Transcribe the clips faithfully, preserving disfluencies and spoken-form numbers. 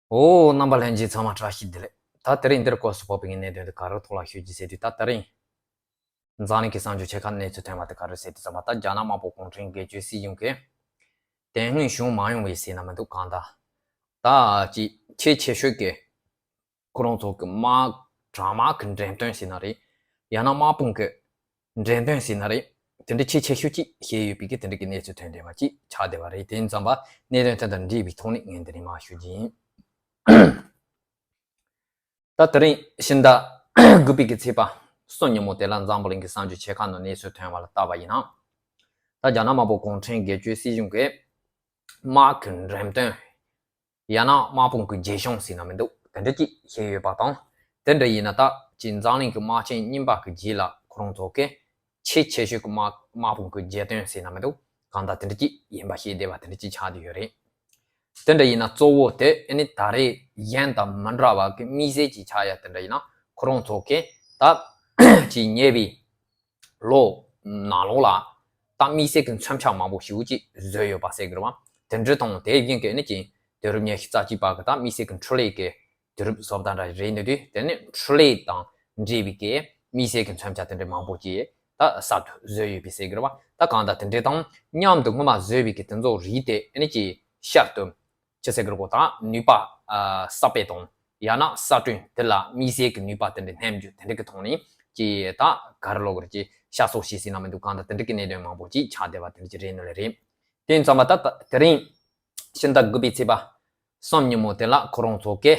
ཨོ། རྣམ་པ་ལྷན་རྒྱས་ཚང་མ་བཀྲ་ཤིས་བདེ་ལེགས། ད་དེ་རིང་འདིར་སྐབས་སུ་བབས་པའི་གནད་དོན་དེ་ག་རེ་ཐོག་ལ་ཞུ་རྒྱུ་ཟེར་དུས། ད་དེ་རིང་འཛམ་གླིང་གི་གསར་འགྱུར་ཆེ་ཁག་གནས་ཚུལ་ཐོན་པ་དེ་ག་རེ་ཟེར་དུས་ཙམ་པ། ད་རྒྱ་ནག་དམར་པོ་གུང་ཁྲན་སྒེར་གཅོད་སྲིད་གཞུང་གིས་དེ་སྔོན་བྱུང་མ་མྱོང་བའི་ཟེར་ན་མི་འདུག་གང་ལྟར། ད་ཅིག་ཁྱད་ཆེ་ཤོས་ཀྱི་ཁོ་རང་ཚོ་གི་དམག་དྲག་དམག་གི་འགྲེམས་སྟོན་ཟེར་ན་རེད། ཡང་ན་དམག་དཔུང་གི་འགྲེམས་སྟོན་ཟེར་ན་རེད། དེ་འདྲ་ཁྱད་ཆེ་ཤོས་ཅིག་བཤད་ཡོད་པའི་གི་དེ་འདྲ་གི་གནས་ཚུལ་ཐོན་བསྡད་པ་ཅིག་ཆགས་བསྡད་པ་རེད། དེ་ཡིན་ཙམ་པ་གནད་དོན་དེ་དང་འབྲེལ་བའི་ཐོག་ནས་ངས་འདི་ནས་མར་ཞུ་རྒྱུ་ཡིན། ད་དེ་རིང་ཕྱི་ཟླ་དགུ་པའི་གི་ཚེས་པ་གསུམ་ཉིན་མོ་དེ་ལ་འཛམ་བུ་གླིང་གི་གསར་འགྱུར་ཆེ་ཁག་ནང་གནས་ཚུལ་ཐོན་པ་ལ་བལྟས་པ་ཡིན་ན། ད་རྒྱ་ནག་དམར་པོ་གུང་ཁྲན་སྒེར་གཅོད་སྲིད་གཞུང་གིས་དམག་གི་འགྲེམས་སྟོན། ཡང་ན་དམག་དཔུང་གི་རྒྱས་གཤོམ་ཟེར་ན་མི་འདུག་དེ་འདྲ་ཅིག་བཤད་ཡོད་པ་དང་། དེ་འདྲ་ཡིན་ན་ད་ཅིག་འཛམ་གླིང་གི་དམག་ཆེན་རྙིང་པ་གི་རྗེས་ལ་ཁོ་རང་ཚོ་གི་ཆེས་ཆེ་ཤོས་ཀྱི་དམག་དམག་དཔུང་གི་རྒྱས་སྟོན་ཟེར་ན་མི་འདུག་གང་ལྟར་དེ་འདྲ་ཅིག་ཡིན་པ་བཤད་བསྡད་པ་དེ་འདྲ་ཅིག་ཆགས་བསྡད་ཡོད་རེད། དེ་འདྲ་ཡིན་ན་གཙོ་བོ་དེ་ཨ་ནི་ད་རེས་གཞན་དང་མི་འདྲ་བ་གི་དམིགས་བསལ་ཅིག་ཆགས་ཡ་དེ་འདྲ་ཡིན་ན། ཁོ་རང་ཚོ་གི་ད་ཅིག་ཉེ་བའི་ལོ་ནང་ལོགས་ལ་ད་དམིགས་བསལ་གྱི་མཚོན་ཆ་མང་པོ་ཞེ་པོ་ཅིག་བཟོས་ཡོད་པ་ཟེར་གི་རེད་བ། དེ་འདྲ་དང་དེ་བཞིན་གྱི་ཨ་ནི་ཅིག་དུས་རབས་ཉི་ཤུ་རྩ་གཅིག་པ་གི་ད་དམིགས་བསལ་གྱི་འཕྲུལ་ལས་ཀྱི་དུས་རབས་བཟོ་ལྟ་འདྲ་རེད་འདུག་དུས། དེ་ནི་འཕྲུལ་ལས་དང་འབྲེལ་བའི་གི་དམིགས་བསལ་གྱི་མཚོན་ཆ་དེ་འདྲ་མང་པོ་ཅིག་ད་གསར་དུ་བཟོས་ཡོད་པའི་ཟེར་གི་རེད་བ། ད་གང་ལྟར་དེ་འདྲ་དང་མཉམ་དུ་སྔོན་མ་བཟོས་པའི་གི་དེ་ཚོ་རིགས་དེ་ཨ་ནི་ཅིག་ཤར་དུ་ཅི་ཟེར་གི་རེད་གོ། ད་ནུས་པ་གསར་སྤེལ་དང་ཡང་ན་གསར་སྐྲུན་དེ་ལ་དམིགས་བསལ་གྱི་ནུས་པ་དེ་འདྲ་སྣོན་རྒྱུ་དེ་འདྲ་གི་ཐོག་ནས་ཀྱི་ད་ག་རེ་ལབ་དགོས་རེད། ཀྱི་བཤད་སྲོལ་ཞིག་ཟེར་ན་མི་འདུག་གང་ལྟར་དེ་འདྲ་གི་གནད་དོན་མང་པོ་ཅིག་ཆགས་བསྡད་པ་དེ་འདྲ་ཅིག་རེད་ནོ་ལེ་རེད། དེ་ཡིན་ཙང་མ་ད་ད་དེ་རིང་ཕྱི་ཟླ་དགུ་པའི་ཚེས་པ་གསུམ་ཉིན་མོ་དེ་ལ་ཁོ་རང་ཚོ་གི་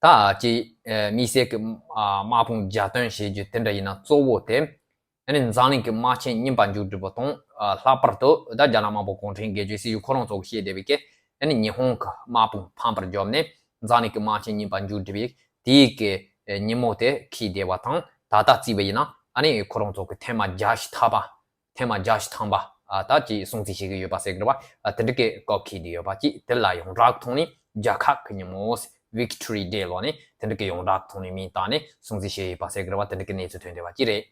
ད་ཀྱི་དམིགས་བསལ་གྱི་དམག་དཔུང་རྒྱས་སྟོན་བྱེད་རྒྱུ་དེ་འདྲ་ཡིན་ན་གཙོ་བོ་དེ། ཨ་ནི་འཛམ་གླིང་གི་དམག་ཆེན་རྙིང་པ་མཇུག་སྒྲིལ་བ་དང་། ལྷག་པར་དུ་ད་རྒྱ་ནག་དམར་པོ་གུང་ཁྲན་སྒེར་གཅོད་སྲིད་གཞུང་ཁོ་རང་ཚོ་གིས་བཤད་བསྡད་པའི་གི་ཨ་ནི་ཉི་ཧོང་གི་དམག་དཔུང་ཕམ་པར་བརྒྱབ་ནས་འཛམ་གླིང་གི་དམག་ཆེན་རྙིང་པ་མཇུག་སྒྲིལ་བའི་དེའི་གི་ཉིན་མོ་དེ་འཁེལ་བསྡད་པ་དང་། ད་ལྟ་བརྩིས་པ་ཡིན་ན་ཨ་ནི་ཁོ་རང་ཚོ་གི་ཐེངས་མ་བརྒྱད་ཅུ་ཐམ་པ། ཐེངས་མ་བརྒྱད་ཅུ་ཐམ་པ་ཨ་ད་ཅིག་སྲུང་བརྩི་བྱེད་ཀྱི་ཡོད་པ་ཟེར་གི་རེད་བ། དེ་འདྲ་གི་སྐབས་འཁེལ་བསྡད་ཡོད་པ་ཅིག་དེ་ལ་ཡོངས་གྲགས་ཐོག་ནས་རྒྱལ་ཁབ་ཀྱི་ཉིན་མོ། Victory Day ལབ་ནས་དེ་འདྲ་གི་ཡོངས་གྲགས་ཐོག་ནས་མིང་བཏགས་ནས་སྲུང་བརྩི་བྱས་ཡོད་པ་ཟེར་གི་རེད་བ། དེ་འདྲ་གི་གནས་ཚུལ་ཐོན་བསྡད་པ་ཅིག་རེད།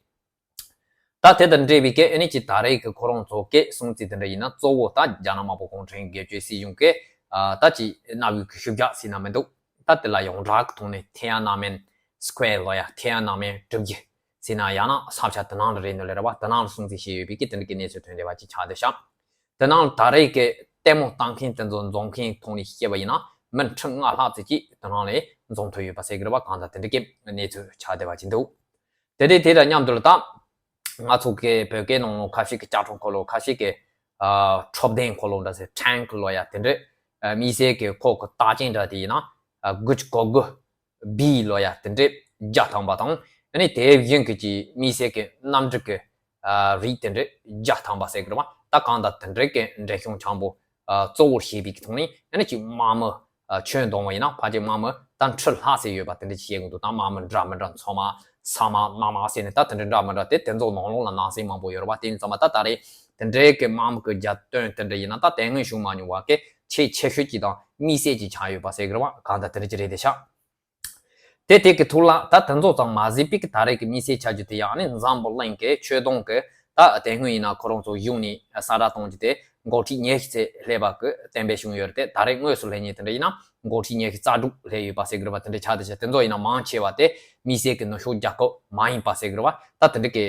ད་དེ་དང་འབྲེལ་བའི་གི་ཨ་ནི་ཅིག་ད་རེས་ཀྱི་ཁོ་རང་ཚོ་གི་སྲུང་བརྩི་དེ་འདྲ་ཡིན་ན་གཙོ་བོ་ད་རྒྱ་ནག་དམར་པོ་གུང་ཁྲན་སྒེར་གཅོད་སྲིད་གཞུང་གི་ཨ་ད་ཅིག་གནའ་བོའི་གི་ཤུབས་རྒྱག་ཟེར་ན་མི་འདུག་ད་དེ་ལ་ཡོངས་གྲགས་ཀྱི་ཐོག་ནས་ཐེན་ཨན་ན་མེན་སྐུ་ཝེར་ལབ་ཡ། ཐེན་ཨན་ན་མེན་གྲུ་བཞི་ཟེར་ན་ཡང་ན་ས་ཆ་དེ་ནང་ལ་རེད་འདུག་ལེ་རེད་བ། དེ་ནང་ལ་སྲུང་བརྩི་བྱས་ཡོད་པའི་གི་དེ་འདྲ་གི་གནས་ཚུལ་ཐོན་བསྡད་པ་ཅིག་ཆགས་བསྡད་ཤག་དེ་ནང་ལ་ད་རེས་ཀྱི་ལྟད་མོ་ལྟ་མཁན་དེ་ཚོ་འཛོམས་མཁན་ཐོག་ནས་བཤད་པ་ཡིན་ན་མི་ཁྲི་ལྔ་ལྷག་ཙམ་ཅིག་དེ་ནང་ལ་འཛོམས་ཐུབ་ཡོད་པ་ཟེར་གི་རེད་བ། གང་ལྟར་དེ་འདྲ་གི་གནས་ཚུལ་ཆགས་བསྡད་པ་ཅིག་འདུག་དེ་དེ་དེ་དང་མཉམ་དུ་ལ་ད་ང་ཚོ་གི་བོད་སྐད་ནང་ལོགས་ཁ་ཤས་ཀྱི་ལྕགས་སྒྲོག་འཁོར་ལོ། ཁ་ཤས་ཀྱི་ཨ་འཕྲོད་བསྟེན་འཁོར་ལོ་འདྲ་ཟེར། ཊེང་ལབ་ཡ་དེ་འདྲ། ཨ་དམིགས་བསལ་གྱི་ཁོ་གི་རྟགས་ཅན་འདྲ་དེ་ཡིན་ན་ཨ་དགུ་བཅུ་གོ་དགུ་བི་ལབ་ཡ་དེ་འདྲ་བརྒྱ་ཐམ་པ་དང་། ཨ་ནི་དེ་བཞིན་གྱི་ཅིག་དམིགས་བསལ་གྱི་གནམ་གྲུ་གི་ཨ་རིགས་དེ་འདྲ་བརྒྱ་ཐམ་པ་ཟེར་གི་རེད་བ། ད་གང་ལྟར་དེ་འདྲ་གི་འགྲེམས་སྟོན་ཆེན་པོ་ཨ་གཙོ་བོར་བྱས་པའི་གི་ཐོག་ནས་ཨ་ནི་ཅིག་དམག་མི། ཨ་ཁྱོན་བསྡོམས་པ་ཡིན་ན་ཕལ་ཆེར་དམག་མི་ད་ཁྲི་ལྷག་ཙམ་ཡོད་པ་དེ་འདྲ་ཅིག་བཤད་གི་འདུག་ད་དམག་མི་འདྲ་མི་འདྲ་མཚོ་དམག་ས་དམག་གནམ་དམག་ཟེར་ནས་ད་དེ་འདྲ་འདྲ་མི་འདྲ་དེ་དེ་ཚོ་ནང་ལོགས་ལ་ནང་གསེས་མང་པོ་ཡོད་རེད་བ། དེ་ཡིན་ཙང་མ་ད་ད་རེས་དེ་འདྲའི་གི་དམག་མི་གི་རྒྱབ་སྟོན་དེ་འདྲ་ཡིན་ན་ད་དེ་སྔོན་བྱུང་མ་མྱོང་བ་གི་ཆེས་ཆེ་ཤོས་ཅིག་དང་དམིགས་བསལ་ཅིག་ཆགས་ཡོད་པ་ཟེར་གི་རེད་བ། གང་ལྟར་དེ་འདྲ་ཅིག་རེད་དེ་ཤག་དེ་དེ་གི་ཐུག་ལ་ད་དེ་ཚོ་ཙམ་མ་ཟད་པའི་གི་ད་རེས་ཀྱི་དམིགས་བསལ་ཆགས་རྒྱུ་དེ་ཡང་ནི་འཛམ་བུ་གླིང་གི་ཆོས་དོན་གི་ད་དེ་སྔོན་ཡིན་ན་ཁོ་རང་ཚོ་གཞུང་ནས་གསལ་བསྒྲགས་གཏོང་རྒྱུ་དེ་འགོ་ཁྲིད་ཉི་ཤུ་ཙམ་སླེབས་པ་གི་གཏན་འབེབས་བྱུང་ཡོད་རེད་དེ། ད་རེས་དངོས་སུ་སླེབས་མཁན་དེ་འདྲ་ཡིན་ན་འགོ་ཁྲིད་ཉི་ཤུ་རྩ་དྲུག་སླེབས་ཡོད་པ་ཟེར་གི་རེད་བ། དེ་འདྲ་ཆགས་དེ་ཤག་དེ་ཚོ་ཡིན་ན་མང་ཆེ་བ་དེ་དམིགས་བསལ་གི་ནུབ་ཕྱོགས་རྒྱལ་ཁབ་མ་ཡིན་པ་ཟེར་གི་རེད་བ། ད་དེ་འདྲ་གི་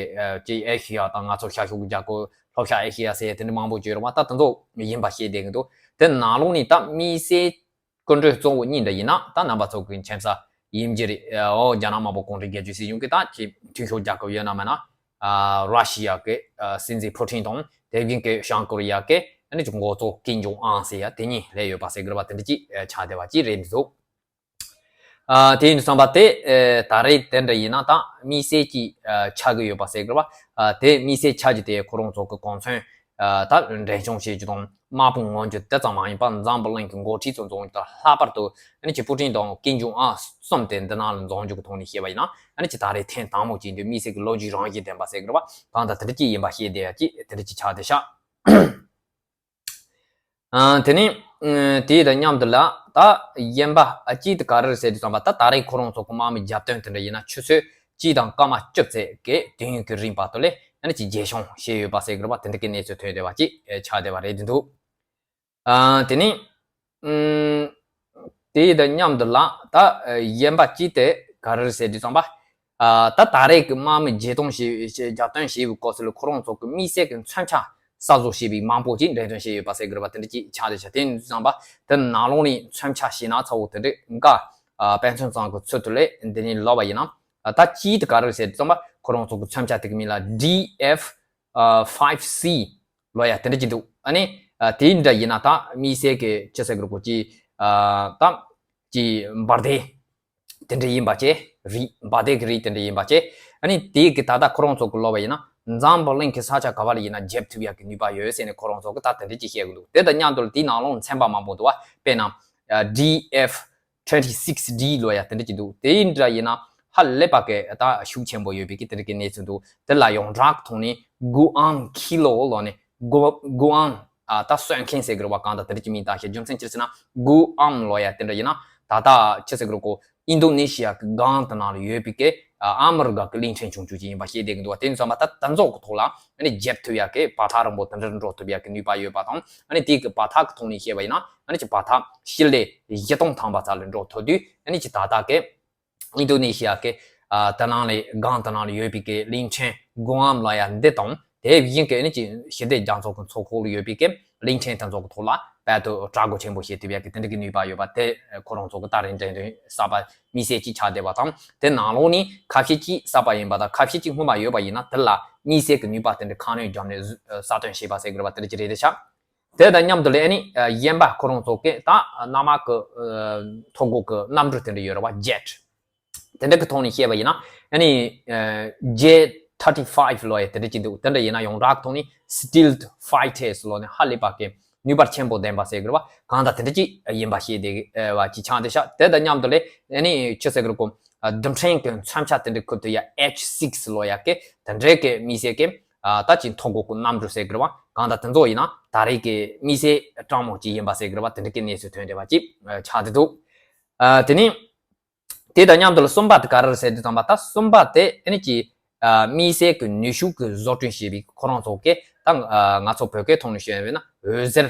ཅིག་ཨེ་ཤི་ཡ་དང་ང་ཚོ་ཤར་ཕྱོགས་ཀྱི་རྒྱལ་ཁབ་ལྷོ་ཤར་ཨེ་ཤི་ཡ་ཟེར་དེ་འདྲ་མང་པོ་ཅིག་ཡོད་རེད་བ། ད་དེ་ཚོ་ཡིན་པ་ཤེས་བསྡད་གི་འདུག་དེ་ནང་ལོགས་ནས་ད་དམིགས་བསལ་སྐུ་མགྲོན་གཙོ་བོ་གཉིས་འདྲ་ཡིན་ན་ད་རྣམ་པ་ཚོ་གི་མཁྱེན་གསལ་ཡིན་གྱི་རེད། ཨོ་རྒྱ་ནག་དམར་པོ་གུང་ཁྲན་སྒེར་གཅོད་སྲིད་གཞུང་གི་ད་ཀྱི་མཐུན་ཕྱོགས་རྒྱལ་ཁབ་ཡོད་ན་མེད་ན། ཨ་ར་ཤི་ཡ་གི་ཨ་སྲིད་འཛིན་ཕུ་ཊིན་དང་དེ་བཞིན་གྱི་བྱང་ཀོ་རི་ཡ་གི་ཨ་ནི་ཅིག་འགོ་གཙོ་ཀིམ་ཇོང་ཨན་ཟེར་ཡ་དེ་གཉིས་སླེབས་ཡོད་པ་ཟེར་གི་རེད་བ། དེ་འདྲ་ཅིག་ཨ་ཆགས་བསྡད་པ་ཅིག་རེད་འདུག་ཨ་དེ་ཡིན་དུས་ཙམ་པ་དེ་ཨ་ད་རེས་དེ་འདྲ་ཡིན་ན་ད་དམིགས་བསལ་ཅིག་ཨ་ཆགས་ཀྱི་ཡོད་པ་ཟེར་གི་རེད་བ། ཨ་དེ་དམིགས་བསལ་ཆགས་རྒྱུ་དེ་ཁོ་རང་ཚོ་གི་གོ་མཚོན། ཨ་ད་འགྲེམས་སྟོན་བྱེད་རྒྱུ་དང་དམག་དཔུང་མངོན་རྒྱུ་དེ་ཙམ་མ་ཡིན་པར་འཛམ་བུ་གླིང་གི་འགོ་ཁྲིད་ཚོ་འཛོམས་རྒྱུ་དང་། ལྷག་པར་དུ་ཨ་ནི་ཅིག་ཕུ་ཊིན་དང་ཀིམ་ཇོང་ཨན་གསུམ་དེ་འདི་ནང་ལ་འཛོམས་རྒྱུ་གི་ཐོག་ནས་བཤད་པ་ཡིན་ན་ཨ་ནི་ཅིག་ད་རེས་ཐེངས་དང་པོ་ཅིག་འདི་དམིགས་བསལ་གྱི་ལོ་རྒྱུས་རང་བཞིན་ལྡན་པ་ཟེར་གི་རེད་བ། གང་ལྟར་དེ་འདྲ་ཅིག་ཡིན་པ་ཤེས་བསྡད་ཡ་ཅིག་དེ་འདྲ་ཅིག་ཆགས་བསྡད་ཤག་ཨ་དེ་ནས་ཨ་དེ་དང་མཉམ་དུ་ལ་ད་གཞན་པ་ཨ་གཅིག་དེ་ག་རེ་རེད་ཟེར་དུས་ཙམ་པ། ད་ད་རེས་ཁོ་རང་ཚོ་གི་དམག་མི་རྒྱབ་སྟོན་དེ་འདྲ་ཡིན་ན་ཆུ་ཚོད་གཅིག་དང་སྐར་མ་བཅུ་ཙམ་གི་དུས་ཡུན་གྱི་རིང་བར་དུ་ལས་ཨ་ནི་ཅིག་རྒྱས་སྐྱོང་བྱས་ཡོད་པ་ཟེར་གི་རེད་བ། དེ་འདྲ་གི་གནས་ཚུལ་ཐོན་བསྡད་པ་ཅིག་ཨེ་ཆགས་བསྡད་པ་རེད་འདུག་ཨ་དེ་ནས་ཨུམ་ དེ་དང་མཉམ་དུ་ལ་ད་གཞན་པ་གཅིག་དེ་ག་རེ་ཟེར་དུས་ཙམ་པ། ད་ད་རེས་ཀྱི་དམག་མི་བརྗེ་གཏོང་བྱས་རྒྱབ་རྟེན་བྱས་པའི་སྐབས་སུ་ལ་ཁོ་རང་ཚོ་གི་དམིགས་བསལ་གྱི་མཚོན་ཆ་གསར་བཟོ་བྱས་པའི་མང་པོ་ཅིག་འགྲེམས་སྟོན་བྱས་ཡོད་པ་ཟེར་གི་རེད་པ། དེ་འདྲ་ཅིག་ཆགས་བསྡད་ཤག་དེ་ཡིན་དུས་ཙམ་པ་དེ་ནང་ལོགས་ནས་མཚོན་ཆ་ཞེད་སྣང་ཚ་བོ་དེ་འདྲ་འགའ་དཔེ་མཚོན་ཙམ་གྱི་ཚུལ་དུ་ལས་འདི་ནས་ལབ་པ་ཡིན་ན། ད་གཅིག་དེ་ག་རེ་ཟེར་དུས་ཙམ་པ་ཁོ་རང་ཚོ་གི་མཚོན་ཆ་དེ་གི་མིང་ལ་ཌི་ཨེཕ་ཕའིབ་སི་ལོ་ཡ་དེ་འདྲ་ཅིག་འདུག་ཨ་ནི་དེ་འདྲ་ཡིན་ན་ད་དམིགས་བསལ་གྱི་ཅི་ཟེར་གི་རེད་གོ་ཅི་ད་ཅི་འབར་མདེལ་དེ་འདྲ་ཡིན་པ་བྱས། རིགས་འབར་མདེལ་གྱི་རིགས་དེ་འདྲ་ཡིན་པ་བྱས། ཨ་ནི་དེ་གི་ད་ལྟ་ཁོ་རང་ཚོ་གི་ལབ་པ་ཡིན་ན་འཛམ་བུ་གླིང་གི་ས་ཆ་ག་བ་ལ་ཡིན་ན་རྒྱབ་ཐུབ་ཡག་གི་ནུས་པ་ཡོད་ཟེར་ནས་ཁོ་རང་ཚོ་གི་ད་དེ་འདྲ་ཅིག་བཤད་གི་འདུག་དེ་དང་མཉམ་དུ་དེའི་ནང་ལོགས་ཚན་པ་མང་པོ་འདུག་བ། དཔེར་ན་ཌི་ཨེཕ་ཊུ་ཝེན་ཊི་སིག་ཌི་ལོ་ཡ་དེ་འདྲ་ཅིག་འདུག་དེ་འདྲ་ཡིན་ན་ཧ་ལས་པ་གི་ད་ཤུགས་ཆེན་པོ་ཡོད་པའི་གི་དེ་འདྲ་གི་གནས་ཚུལ་འདུག་དེ་ལ་ཡོངས་གྲགས་ཐོག་ནས་གུ་ཨམ་ཁི་ལོ་ལོ་ནས་གུ་གུ་ཨམ་ཨ་ད་གསོད་མཁན་ཟེར་གི་རེད་བ། གང་ལྟར་དེ་འདྲ་ཅིག་མིང་བཏགས་ཤག་རྒྱུ་མཚན་ཅི་ཟེར་ན་གུ་ཨམ་ལོ་ཡ་དེ་འདྲ་ཡིན་ན་ད་ལྟ་ཅི་ཟེར་གི་རེད་གོ་ཨིན་ཌོ་ནེ་ཤི་ཡ་གི་སྒང་དེ་ནང་ལ་ཡོད་པའི་གི་ཨ་མི་རི་ཀ་གི་གླིང་ཕྲན་ཆུང་ཆུང་ཅིག་ཡིན་པ་ཤེས་བསྡད་གི་འདུག་བ། དེ་ཡིན་ཙང་མ་ད་ད་ཚོགས་གི་ཐོག་ལ་ཨ་ནི་རྒྱབ་ཐུབ་ཡག་གི་བར་ཐག་རིང་པོ་དེ་འདྲར་འགྲོ་ཐུབ་ཡག་གི་ནུས་པ་ཡོད་པ་དང་། ཨ་ནི་དེ་གི་བར་ཐག་གི་ཐོག་ནས་བཤད་པ་ཡིན་ན་ཨ་ནི་ཅིག་བར་ཐག་སྤྱི་ལེ་བཞི་སྟོང་ཐམ་པ་ཙམ་ལ་འགྲོ་ཐུབ་དུས་ཨ་ནི་ཅིག་ད་ལྟ་གི་ཨིན་ཌོ་ནེ་ཤི་ཡ་གི་ཨ་ད་ནང་ལས་སྒང་ད་ནང་ལ་ཡོད་པའི་གི་གླིང་ཕྲན་གུ་ཨམ་ལོ་ཡ་འདི་དང་དེ་བཞིན་གི་ཨ་ནི་ཅིག་ཞི་བདེ་རྒྱ་མཚོ་གི་མཚོ་ཁོག་ལ་ཡོད་པའི་གི་གླིང་ཕྲན་དེ་ཚོ་གི་ཐོག་ལ་རྦད་དེ་དྲག་རྒོལ་ཆེན་པོ་བྱེད་ཐུབ་ཡག་གི་དེ་འདྲ་གི་ནུས་པ་ཡོད་པ་དེ་ཁོ་རང་ཚོ་གི་ད་རེས་འགྲེམས་སྟོན་གསར་པ་དམིགས་བསལ་གཅིག་ཆགས་བསྡད་པ་དང་། དེ་ནང་ལོགས་ནས་ཁ་ཤས་གཅིག་གསར་པ་ཡིན་པ་དང་ཁ་ཤས་གཅིག་སྔོན་མ་ཡོད་པ་ཡིན་ན་དེ་ལ་དམིགས་བསལ་གྱི་ནུས་པ་དེ་འདྲ་གང་ནས་བརྒྱབ་ནས་གསར་ཐོན་བྱས་པ་ཟེར་དགོས་རེད་བ། དེ་འདྲ་ཅིག་རེད་དེ་ཤག་དེ་དང་མཉམ་དུ་ལས་ཨ་ནི་གཞན་པ་ཁོ་རང་ཚོ་གི་ད་གནམ་དམག་གི་ཐོག་འགོག་གི་གནམ་གྲུ་དེ་འདྲ་ཡོད་རེད་བ། ཇེཊ་དེ་འདྲ་གི་ཐོག་ནས་བཤད་པ་ཡིན་ན་ཨ་ནི་ཇེ་ཐར་ཊི་ཕའིབ་ལོ་ཡ་དེ་འདྲ་ཅིག་འདུག་དེ་འདྲ་ཡིན་ན་ཡོངས་གྲགས་ཐོག་ནས་སི་ཊེལ་ཐི་ཕའི་ཊར་སི་ལོ་ནས་ཧ་ལས་པ་གི་ནུས་པ་ཆེན་པོ་ལྡན་པ་ཟེར་དགོས་རེད་བ། གང་ལྟར་དེ་འདྲ་ཅིག་ཡིན་པ་ཤེས་བསྡད་པ་ཅིག་ཆགས་བསྡད་ཤག་དེ་དང་མཉམ་དུ་ལས་ཨ་ནི་ཆི་ཟེར་དགོས་རེད་གོ་རྡུལ་ཕྲན་གྱི་མཚོན་ཆ་དེ་འདྲ་ཁུར་ཐུབ་ཡ་ཨེཆ་སིག་ལོ་ཡ་གི་དེ་འདྲའི་གི་དམིགས་བསལ་གི་ད་ཅིག་མཐོ་འགོག་གི་གནམ་གྲུ་ཟེར་དགོས་རེད་བ། གང་ལྟར་དེ་ཚོ་ཡིན་ན་ད་རེས་ཀྱི་དམིགས་བསལ་སྤྲང་མོ་ཅིག་ཡིན་པ་ཟེར་དགོས་རེད་བ། དེ་འདྲ་གི་གནས་ཚུལ་ཐོན་བསྡད་པ་ཅིག་ཆགས་བསྡད་འདུག་དེ་ནས་དེ་དང་མཉམ་དུ་ལ་གསུམ་པ་དེ་ག་རེ་རེད་ཟེར་དུས་ཙམ་པ། ད་གསུམ་པ་དེ་ཨ་ནི་ཅིག་དམིགས་བསལ་གྱི་ནུས་ཤུགས་ཀྱི་བཟོ་སྐྲུན་བྱས་པའི་ཁོ་རང་ཚོ་གི་ད་ང་ཚོ་བོད་སྐད་ཐོག་ནས་བཤད་པ་ཡིན་ན་འོད་ཟེར་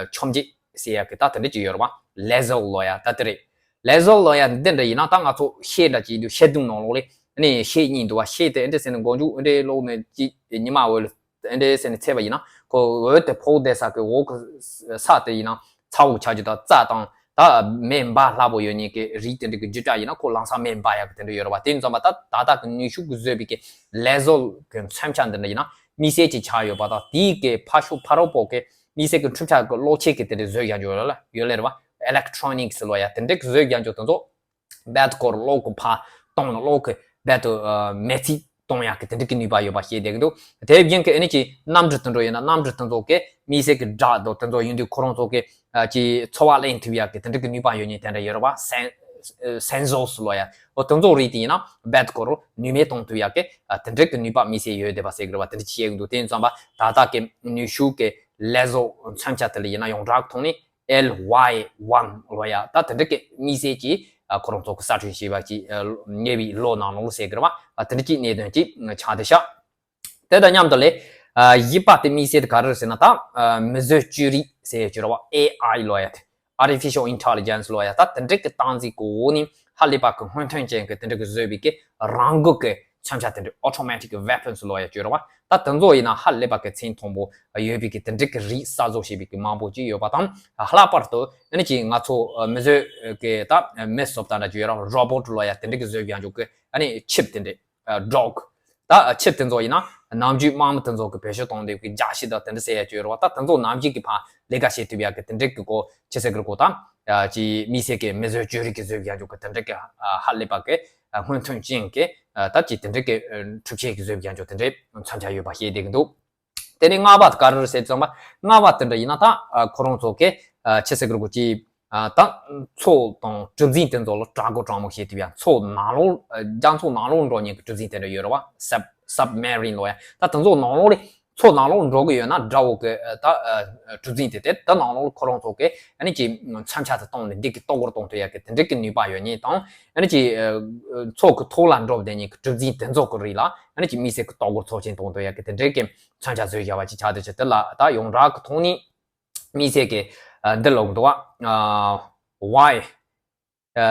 མཆོང་བརྒྱབ་ཟེར་ཡག་གི་ད་དེ་འདྲ་ཅིག་ཡོད་རེད་བ། ལེ་ཟར་ལོ་ཡ་ད་དེ་རེད། ལེ་ཟར་ལོ་ཡ་འདི་འདྲ་ཡིན་ན་ད་ང་ཚོ་ཤེལ་འདྲ་ཅིག་འདུག་ཤེལ་དུང་ནང་ལོགས་ལ་ཨ་ནི་ཤེལ་གཉིས་འདུག་བ། ཤེལ་དེ་ཨེ་འདྲ་ཟེར་ནས་མགོ་མཇུག་ཨེ་འདྲ་ལོག་ནས་ཅིག་ཉི་མ་འོད་ལ་ཨེ་འདྲ་ཟེར་ནས་ཚད་པ་ཡིན་ན་ཁོ་འོད་དེ་ཕོག་བསྡད་ས་གི་འོག་གི་ས་དེ་ཡིན་ན་ཚ་བོ་ཆགས་རྒྱུ་དང་རྩྭ་དང་ད་མེ་འབར་སླ་པོ་ཡོད་མཁན་གྱི་རིགས་དེ་འདྲ་གི་རྒྱུ་ཆ་ཡིན་ན་ཁོ་ལམ་སང་མེ་འབར་ཡག་གི་དེ་འདྲ་ཡོད་རེད་བ། དེ་ཡིན་ཙང་མ་ད་ད་ལྟ་གི་ནུས་ཤུགས་ཀྱིས་བཟོས་པའི་གི་ལེ་ཟར་གི་མཚོན་ཆ་འདི་འདྲ་ཡིན་ན་དམིགས་བསལ་གྱི་ཆགས་ཡོད་པ་དང་། དེའི་གི་ཕར་ཕྱོགས་ཕ་རོལ་པོ་གི་དམིགས་བསལ་གྱི་འཕྲུལ་ཆས་ཀྱི་གློག་ཆས་ཀྱི་དེ་འདྲ་བཟོས་ཡག་ཡོད་ལ་ཡོད་ལེ་རེད་བ། ཨི་ལེག་ཊོ་ནིག་སི་ལོ་ཡ་དེ་འདྲ་གི་བཟོས་ཡག་ཡོད་དེ་ཚོ་རྦད་དེ་ཁོར་གློག་གི་ཕར་གཏོང་ན་གློག་གི་རྦད་དེ་མེ་ཚིག་གཏོང་ཡག་གི་དེ་འདྲ་གི་ནུས་པ་ཡོད་པ་ཤེས་བསྡད་ཀྱི་འདུག་དེ་བཞིན་གི་ཨ་ནི་ཅིག་གནམ་གྲུ་དེ་འདྲ་ཡོད་ན་གནམ་གྲུ་དེ་ཚོ་གི་དམིགས་བསལ་གི་སྒྲ་དང་དེ་ཚོ་ཡིན་དུས་ཁོ་རང་ཚོ་གི་ཅིག་ཚོར་བ་ལེན་ཐུབ་ཡག་གི་དེ་འདྲ་གི་ནུས་པ་ཡོད་མཁན་དེ་འདྲ་ཡོད་རེད་བ། སེན་སེན་སོར་སི་ལོ་ཡ། འོ་དེ་ཚོ་རིགས་དེ་ཡིན་ན་རྦད་དེ་ཁོར་ནུས་མེད་གཏོང་ཐུབ་ཡག་གི་དེ་འདྲ་གི་ནུས་པ་དམིགས་བསལ་ཡོད་བསྡད་པ་ཟེར་གི་རེད་བ། དེ་འདྲ་བཤད་ཀྱི་འདུག་དེ་ཡིན་ཙང་པ་ད་ལྟ་གི་ནུས་ཤུགས་གི་ལེ་ཟར་མཚོན་ཆ་དེ་ལ་ཡིན་ན་ཡོངས་གྲགས་ཐོག་ནས་ཨེལ་ཝའི་ཝན་ལོ་ཡ་ད་དེ་འདྲ་གི་དམིགས་བསལ་གྱིས་ཁོ་རང་ཚོ་གི་གསར་སྐྲུན་བྱས་པ་ཅིག་ཉེ་བའི་ལོ་ནང་ལོགས་ཟེར་གི་རེད་བ། དེ་འདྲ་གི་གནད་དོན་ཅིག་ཆགས་བསྡད་ཤག་དེ་དང་མཉམ་དུ་ལས་བཞི་པ་དེ་དམིགས་བསལ་དེ་ག་རེ་རེད་ཟེར་ན་ད་མིག་བཟོ་བཅོས་རིག་ཟེར་ཡ་ཅིག་ཡོད་རེད་བ། ཨེ་ཨའི་ལོ་ཡ་དེ། Artificial Intelligence ལོ་ཡ་ད་དེ་འདྲ་གི་སྟངས་འཛིན་གྱི་འོག་ནས་ཧ་ལས་པ་གི་སྔོན་ཐོན་ཅན་གྱི་དེ་འདྲ་གི་བཟོས་པའི་གི་རང་འགུལ་གྱི་མཚོན་ཆ་དེ་འདྲ་automatic weapons ལོ་ཡ་ཅིག་ཡོད་རེད་བ། ད་དེ་ཚོ་ཡིན་ན་ཧ་ལས་པ་གི་ཚད་མཐོན་པོ་ཡོད་པའི་གི་དེ་འདྲ་གི་རིགས་གསར་བཟོ་བྱས་པའི་གི་མང་པོ་ཅིག་ཡོད་པ་དང་། ལྷག་པར་དུ་ཨ་ནི་ཅིག་ང་ཚོ་མིག་བཟོ་གི་ད་མེ་སོབ་ད་འདྲ་ཅིག་ཡོད་རེད་བ། རོ་བོ་ཊི་ལོ་ཡ་དེ་འདྲ་གི་བཟོས་ཡག་ཅིག་གི་ཨ་ནི་ཆིབ་དེ་འདྲ་ཌོག་ད་ཆིབ་དེ་ཚོ་ཡིན་ན་ནམ་རྒྱུན་དམག་མི་དེ་ཚོ་གི་བེད་སྤྱོད་གཏོང་འདོད་ཀྱི་རྒྱག་ཤི་དང་དེ་འདྲ་ཟེར་ཡ་ཅིག་ཡོད་རེད་བ། ད་དེ་ཚོ་ནམ་རྒྱུན་གྱི་ཕར་ལས་ཀ་བྱེད་ཐུབ་ཡག་གི་དེ་འདྲ་གི་གོ་ཅི་ཟེར་གི་རེད་གོ་ད་ཅི་དམིགས་བསལ་གྱི་མིག་བཟོ་བཅོས་རིག་གི་བཟོས་ཡག་ཅིག་གི་དེ་འདྲ་གི་ཧ་ལས་པ་གི་སྔོན་ཐོན་ཅན་གྱི་ད་ཅི་དེ་འདྲ་གི་འཕྲུལ་ཆས་ཀྱི་བཟོས་ཡག་ཅིག་དེ་འདྲ་མཚོན་ཆ་ཡོད་པ་ཤེས་བསྡད་ཀྱི་འདུག་དེ་ནས་ལྔ་པ་དེ་ག་རེ་རེད་ཟེར་ཙམ་པ། ལྔ་པ་དེ་འདྲ་ཡིན་ན་ད་ཁོ་རང་ཚོ་གི་ཅི་ཟེར་གི་རེད་གོ་ཅི། ད་མཚོ་དང་གྲུ་གཟིངས་དེ་ཚོ་ལ་དྲག་རྒོལ་དྲག་མོ་བྱེད་ཐུབ་ཡ། མཚོ་ནང་ལོགས་རྒྱ་མཚོ་ནང་ལོགས་འགྲོ་མཁན་གྱི་གྲུ་གཟིངས་དེ་འདྲ་ཡོད་རེད་བ། སབ་སབ་མེ་རིན་ལོ་ཡ། ད་དེ་ཚོ་ནང་ལོགས་ལ་མཚོ་ནང་ལོགས་འགྲོ་གི་ཡོད་ན་དགྲ་བོ་གི་ད་གྲུ་གཟིངས་དེ་དེ་ད་ནང་ལོགས་ལ་ཁོ་རང་ཚོ་གི་ཨ་ནི་ཅི་མཚོན་ཆ་དེ་བཏང་ནས་འདི་གི་གཏོར་རྒོལ་གཏོང་ཐུབ་ཡ་གི་དེ་འདྲ་གི་ནུས་པ་ཡོད་མཁན་དང་། ཨ་ནི་ཅི་མཚོ་གི་ཐོག་ལ་འགྲོ་བསྡད་མཁན་གྱི་གྲུ་གཟིངས་དེ་ཚོ་གི་རིགས་ལ་ཨ་ནི་ཅི་དམིགས་བསལ་གི་གཏོར་རྒོལ་ཚབས་ཆེན་གཏོང་ཐུབ་ཡ་གི་དེ་འདྲ་གི་མཚོན་ཆ་བཟོས་བཞག་པ་ཅིག་ཆགས་བསྡད་ཤག་དེ་ལ་ད་ཡོངས་གྲགས་གི་ཐོག་ནས། དམིགས་བསལ་གྱི་འདི་ལོག་འདུག་བ། ཝའི་ ཨ་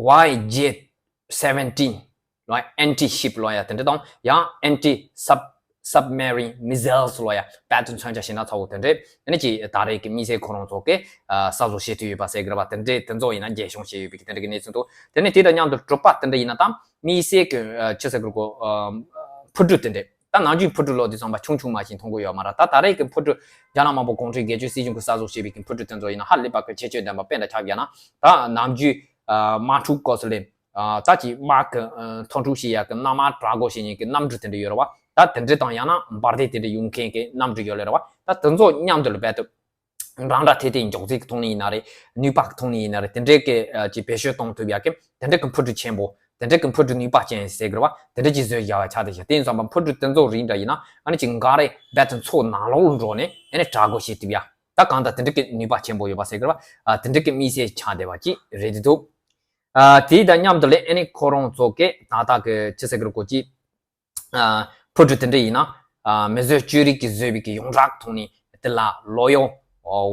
ཝའི་ཇེ་སེ་བེན་ཊིན་ལོ་ཡ། ཨན་ཊི་ཤིབ་ལོ་ཡ་དེ་འདྲ་དང་། ཡང་ཨན་ཊི་སབ་སབ་མེ་རིན་མི་སེལ་ལོ་ཡ། དཔེ་དེ་མཚོན་ཆ་བྱས་ན་ཚ་བོ་དེ་འདྲས། ཨ་ནི་ཅི་ད་རེས་ཀྱི་དམིགས་བསལ་ཁོ་རང་ཚོ་གི་ཨ་གསར་བཟོ་བྱེད་ཐུབ་ཡོད་པ་ཟེར་གི་རེད་བ། དེ་འདྲས་དེ་ཚོ་ཡིན་ན་རྒྱས་བཤད་བྱས་ཡོད་པའི་དེ་འདྲ་གི་གནས་ཚུལ་འདུག་དེ་ནས་དེ་དང་མཉམ་དུ་དྲུག་པ་དེ་འདྲ་ཡིན་ན་ད་དམིགས་བསལ་གྱི་ཨ་ཅི་ཟེར་དགོས་གོ་ཨ་འཕུར་གྲུ་དེ་འདྲས། ད་ནམ་རྒྱུན་འཕུར་གྲུ་ལོ་དེ་ཚང་མ་ཆུང་ཆུང་མ་ཞིག་མཐོང་གི་ཡོད་མ་རེད། ད་ད་རེས་ཀྱི་འཕུར་གྲུ་རྒྱ་ནག་དམར་པོ་གུང་ཁྲན་སྒེར་གཅོད་སྲིད་གཞུང་གི་གསར་བཟོ་བྱས་པའི་གི་འཕུར་གྲུ་དེ་ཚོ་ཡིན་ན་ཧ་ལས་པ་གི་ཁྱད་ཆོས་ལྡན་པ་དཔེ་འདྲ་ཆགས་བཞག་ན། ད་ནམ་རྒྱུན་ཨ་དམག་འཁྲུག་སྐབས་སུ་ལས། ཨ་ད་ཅིག་དམག་གི་ཨ་མཐོང་གྲོལ་བྱེད་ཡག་གི་གནམ་དམག་དྲག་པོ་བྱེད་མཁན་གྱི་གནམ་གྲུ་དེ་འདྲ་ཡོད་རེད་བ། ད་དེ་འདྲ་དང་ཡང་ན་འབར་མདེལ་དེ་འདྲ་ཡོང་མཁན་གྱི་གནམ་གྲུ་ཡོད་ལེ་རེད་བ། ད་དེ་ཚོ་མཉམ་དུ་ལ་རྦད་དེ་འདྲ་འདྲ་ཐེ་ཐེ་མགྱོགས་རྫས་ཀྱི་ཐོག་ནས་ཡིན་ན་རེད། ནུས་པ་གི་ཐོག་ནས་ཡིན་ན་རེད། དེ་འདྲའི་གི་ཨ་ཅིག་བེད་སྤྱོད་གཏོང་ཐུབ་ཡག་གི་དེ་འདྲའི་གི་འཕུར་གྲུ་ཆེན་པོ། དེ་འདྲའི་གི་འཕུར་གྲུ་ནུས་པ་ཅན་ཟེར་གི་རེད་བ། དེ་འདྲ་ཅིག་བཟོས་བཞག་པ་ཆགས་བསྡད་ཤག་དེ་ཡིན་ཙང་མ་འཕུར་གྲུ་དེ་ཚོ་རིགས་འདྲ་ཡིན་ན་ཨ་ནི་ཅིག་འགའ་རེ་རྦད་དེ་མཚོ་ནང་ལོགས་ལ་འགྲོ་ནས་ཨ་ནི་དྲག་པོ་བྱེད་ཐུབ་ཡག་ད་གང་ལྟར་དེ་འདྲའི་གི་ནུས་པ་ཆེན་པོ་ཡོད་པ་ཟེར་གི་རེད་བ། ཨ་དེ་འདྲའི་གི་དམིགས་བསལ་ཆགས་བསྡད་པ་ཅིག་རེད་དེ་འདུག་ཨ་དེ་དང་མཉམ་དུ་ལས་ཨ་ནི་ཁོ་རང་ཚོ་གི་ད་ལྟ་གི་ཅི་ཟེར་གི་རེད་གོ་ཅི། ཨ་འཕུར་གྲུ་དེ་འདྲ་ཡིན་ན་ཨ་མིའི་བཟོ་བཅོས་རིག་གིས་བཟོས་པའི་གི་ཡོངས་གྲགས་ཐོག་ནས་དེ་ལ་ལོ་ཡོ་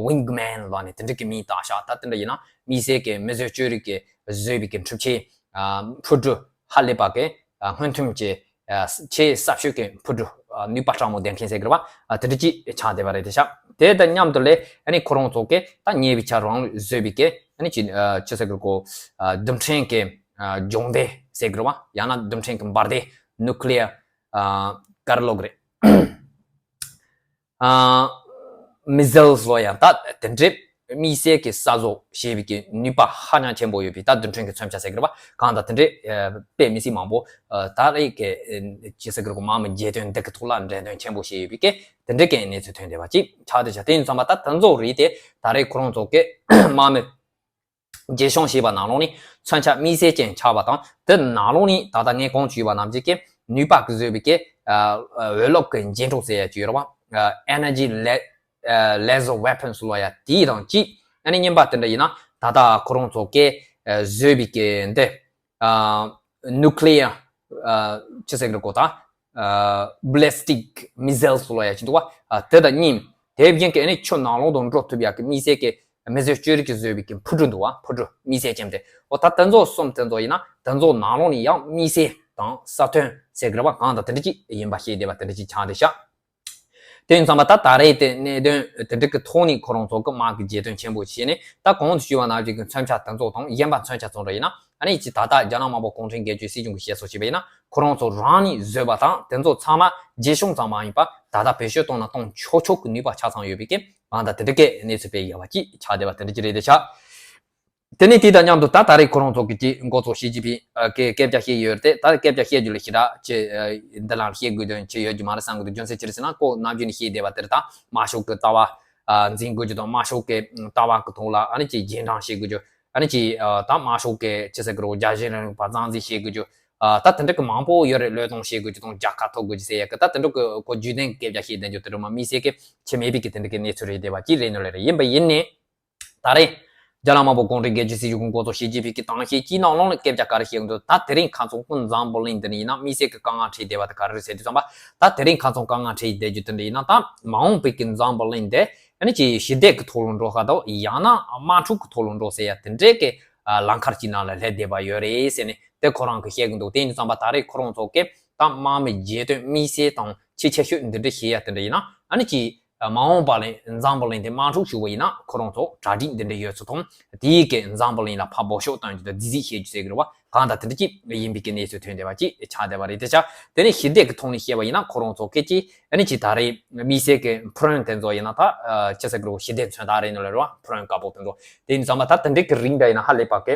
ཝིང་མེན་ལབ་ནས་དེ་འདྲ་གི་མིང་བཏགས་ཤག་ད་དེ་འདྲ་ཡིན་ན་དམིགས་བསལ་གི་མིའི་བཟོ་བཅོས་རིག་གིས་བཟོས་པའི་གི་འཕུར་གྲུ་ཨ་འཕུར་གྲུ་ཧ་ལས་པ་གི་ཨ་སྔོན་ཐོན་གྱི་ཨ་ཆེས་ཟབ་ཤོས་ཀྱི་འཕུར་གྲུ་ཨ་ནུས་པ་དྲག་མོ་ལྡན་མཁན་ཟེར་གི་རེད་བ། ཨ་དེ་འདྲ་ཅིག་ཆགས་བསྡད་པ་རེད་དེ་ཤག་དེ་དང་མཉམ་དུ་ལས་ཨ་ནི་ཁོ་རང་ཚོ་གི་ད་ཉེ་བའི་ཆར་རང་བཟོས་པའི་གི་ཨ་ནི་ཅི་ཨ་ཅི་ཟེར་གི་རེད་གོ་ཨ་རྡུལ་ཕྲན་གི་ཨ་སྦྱོང་སྡེ་ཟེར་གི་རེད་བ། ཡང་ན་རྡུལ་ཕྲན་གི་འབར་མདེལ་ནུ་ཀི་ལི་ཡར་ཨ་ག་རེ་ལབ་གི་རེད། ཨ་མི་སེལ་ལབ་ཡག་ད་དེ་འདྲའི་དམིགས་བསལ་གྱི་གསར་བཟོ་བྱས་པའི་གི་ནུས་པ་ཧ་ཅང་ཆེན་པོ་ཡོད་པའི་ད་རྡུལ་ཕྲན་གྱི་མཚོན་ཆ་ཟེར་གི་རེད་བ། གང་ལྟར་དེ་འདྲའི་ཨ་དཔེ་མི་སྲིད་མང་པོ་ཨ་ད་རེས་ཀྱི་ཨ་ཅི་ཟེར་གི་རེད་གོ་དམག་མི་རྒྱལ་སྟོན་འདི་གི་ཐོག་ལ་འགྲེམས་སྟོན་ཆེན་པོ་བྱས་ཡོད་པའི་གི་དེ་འདྲའི་གི་གནས་ཚུལ་ཐོན་བསྡད་པ་ཅིག་ཆགས་བསྡད་ཤག་དེ་ཡིན་ཙང་མ་ད་དེ་ཚོ་རིགས་དེ་ད་རེས་ཁོ་རང་ཚོ་གི་དམག་མི་རྒྱས་བཤད་བྱས་པ་ནང་ལོགས་ནས་མཚོན་ཆ་དམིགས་བསལ་ཅན་ཆགས་པ་དང་། དེ་ནང་ལོགས་ནས་ད་ལྟ་ངས་གོང་ཞུས་པ་ནང་བཞིན་གྱི་ནུས་པ་གིས་བཟོས་པའི་གི་ཨ་འོད་རླབས་ཀྱི་འགྱེད་འཕྲོ་ཟེར་ཡག་ཅིག་ཡོད་རེད་བ། ཨ་energy la- ཨ་laser weapons ལབ་ཡག་དེ་དང་གཅིག་ཨ་ནི་གཉིས་པ་དེ་འདྲ་ཡིན་ན་ད་ལྟ་ཁོ་རང་ཚོ་གིས་ཨ་བཟོས་པའི་གི་འདི་ཨ་nuclear ཨ་ཅི་ཟེར་གི་རེད་གོ་ད་ཨ་ballistic missiles ལབ་ཡག་ཅིག་འདུག་བ། ཨ་དེ་དང་གཉིས། དེ་བཞིན་གྱི་ཨ་ནི་ཆུ་ནང་ལོགས་དང་འགྲོ་ཐུབ་ཡག་གི་དམིགས་བསལ་གྱི་མི་བཟོ་བཅོས་རིག་གིས་བཟོས་པའི་གི་འཕུར་གྲུ་འདུག་བ། འཕུར་གྲུ་དམིགས་བསལ་ཅན་དེ། འོ་ད་དེ་ཚོ་གསུམ་དེ་ཚོ་ཡིན་ན་དེ་ཚོ་ནང་ལོགས་ནས་ཡང་དམིགས་བསལ་དང་གསར་ཐོན་ཟེར་གི་རེད་བ། གང་དང་དེ་འདྲ་ཅིག་ཡིན་པ་ཤེས་བསྡད་པ་དེ་འདྲ་ཅིག་ཆགས་བསྡད་ཤག་དེ་ཡིན་ཙང་མ་ད་ད་རེས་དེ་གནད་དོན་དེ་འདྲ་གི་ཐོག་ནས་ཁོ་རང་ཚོ་གི་དམག་གི་རྒྱལ་སྟོན་ཆེན་པོ་བྱས་ནས། ད་གོང་དུ་ཞུས་པ་ནང་བཞིན་གྱི་མཚོན་ཆ་དེ་ཚོ་དང་གཞན་པ་མཚོན་ཆ་ཚོ་འདྲ་ཡིན་ན་ཨ་ནི་ཅི་ད་ལྟ་རྒྱ་ནག་དམར་པོ་གུང་ཁྲན་སྒེར་གཅོད་སྲིད་གཞུང་གིས་བཤད་སྲོལ་བྱས་པ་ཡིན་ན་ཁོ་རང་ཚོ་རང་ནས་བཟོས་པ་དང་དེ་ཚོ་ཚང་མ་རྒྱས་བཤད་ཙམ་མ་ཡིན་པ་ད་ལྟ་བེད་སྤྱོད་གཏོང་ན་གཏོང་ཆོག་ཆོག་གི་ནུས་པ་ཆ་ཚང་ཡོད་པའི་གི་གང་ལྟར་དེ་འདྲ་གི་གནས་ཚུལ་སྤེལ་ཡོད་པ་ཅིག་ཆགས་བསྡད་པ་དེ་འདྲ་ཅིག་རེད་དེ་ཤག་དེ་ནས་དེ་དང་མཉམ་དུ་ད་ད་རེས་ཁོ་རང་ཚོ་གི་ཅིག་འགོ་ཚོགས་ཞི་ཅིན་ཕིང་གི་སྐད་ཆ་བཤད་ཡོད་རེད་དེ། ད་སྐད་ཆ་བཤད་རྒྱུ་ལ་ཞེ་དྲག་ཅིག་འདི་ལ་བཤད་དགོས་དོན་ཅི་ཡོད་རྒྱུ་མ་རེད་བསམ་གི་འདུག་རྒྱུ་མཚན་ཅི་རེད་ཟེར་ན་ཁོ་ནམ་རྒྱུན་ནས་བཤད་བསྡད་པ་དེར་ད་དམར་ཤོག་གི་ལྟ་བ་འཛིན་དགོས་རྒྱུ་དང་དམར་ཤོག་གི་ལྟ་བ་གི་ཐོག་ལ་ཨ་ནི་ཅིག་རྗེས་འབྲང་བྱེད་དགོས་རྒྱུ། ཨ་ནི་ཅིག་ད་དམར་ཤོག་གི་ཅི་ཟེར་གི་རེད་རྒྱལ་ཞེན་རིང་ལུགས་པ་གཙང་འཛིན་བྱེད་དགོས་རྒྱུ། ད་དེ་འདྲ་གི་མང་པོ་ཡོད་རེད། བློས་གཏོང་བྱེད་དགོས་རྒྱུ་དང་རྒྱལ་ཁ་ཐོབ་དགོས་རྒྱུ་ཟེར་ཡག་གི་ད་དེ་འདྲ་གི་ཁོ་རྒྱུན་ལྡན་གྱི་སྐད་ཆ་བཤད་བསྡད་རྒྱུ་དེ་འདྲ་མ་དམིགས་བསལ་གི་ཆེ་མེད་པའི་གི་དེ་འདྲ་གི་གནས་ཚུལ་རེད་བསྡད་པ་ཅིག་རེད་ནོ་ལེ་རེད། ཡིན་པ་ཡིན་ནས། ད་རེས། རྒྱ་ནག་དམར་པོ་གུང་ཁྲན་སྒེར་གཅོད་སྲིད་གཞུང་གི་འགོ་གཙོ་ཞི་ཅིན་ཕིང་གིས་གཏམ་བཤད་ཅིག་ནང་ལོགས་ལ་སྐད་ཆ་ག་རེ་བཤད་ཀྱི་འདུག་ད་དེ་རིང་ཁ་སང་ཁོ་འཛམ་བུ་གླིང་འདི་ནས་ཡིན་ན་དམིགས་བསལ་གྱི་དཀའ་ངལ་འཕྲད་བསྡད་པ་དེ་ག་རེ་རེད་ཟེར་དུས་ཙམ་པ། ད་དེ་རིང་ཁ་སང་དཀའ་ངལ་འཕྲད་བསྡད་རྒྱུ་དེ་འདྲ་ཡིན་ན་ད་མ་འོངས་པའི་གི་འཛམ་བུ་གླིང་འདི་ཨ་ནི་ཅིག་ཞི་བདེ་གི་ཐོག་ལ་འགྲོ་ཁ་དང་ཡང་ན་དམག་འཁྲུག་གི་ཐོག་ལ་འགྲོ་ཟེར་ཡ་དེ་འདྲའི་གི་ལམ་ཁ་ཅིག་ནང་ལ་སླེབས་བསྡད་པ་ཡོད་རེད་ཟེར་ནས་དེ་ཁོ་རང་གིས་བཤད་ཀྱི་འདུག་དེ་ཡིན་དུས་ཙམ་པ་ད་རེས་ཁོ་རང་ཚོ་གིས་ད་དམག་མི་རྒྱལ་སྟོན་དམིགས་བསལ་དང་ཆེས་ཆེ་ཤོས་འདི་འདྲ་བྱེད་ཡ་དེ་འདྲ་ཡིན་ན་ཨ་ནི་ཅིག་མ་འོངས་པ་ལ་འཛམ་བུ་གླིང་དེ་དམག་འཁྲུག་ཞུགས་པ་ཡིན་ན་ཁོ་རང་ཚོ་གྲ་སྒྲིག་འདི་འདྲ་ཡོད་ཚུལ་དང་དེའི་གི་འཛམ་བུ་གླིང་ལ་ཕར་འབོད་ཤོག་བཏང་རྒྱུ་དང་རྫིག་རྫིག་བཤད་རྒྱུ་ཟེར་གི་རེད་བ། གང་ལྟར་དེ་འདྲ་ཅིག་ཡིན་པའི་གི་གནས་ཚུལ་ཐོན་བསྡད་པ་ཅིག་ཆགས་བསྡད་པ་རེད་དེ་ཆགས། དེ་ནས་ཞི་བདེ་གི་ཐོག་ནས་བཤད་པ་ཡིན་ན་ཁོ་རང་ཚོ་སྐད་ཅིག་ཨ་ནི་ཅིག་ད་རེས་དམིགས་བསལ་གི་ཕུ་རོན་དེ་ཚོ་ཡིན་ན་ད་ཅི་ཟེར་གི་རེད་ཞི་བདེ་མཚོན་རྟགས་རེད་ནོ་ལེ་རེད་བ། ཕུ་རོན་དཀར་པོ་དེ་ཚོ་དེ་ཡིན་ཙམ་པ་ད་དེ་འདྲའི་གི་རིགས་འདྲ་ཡིན་ན་ཧ་ལས་པ་གི་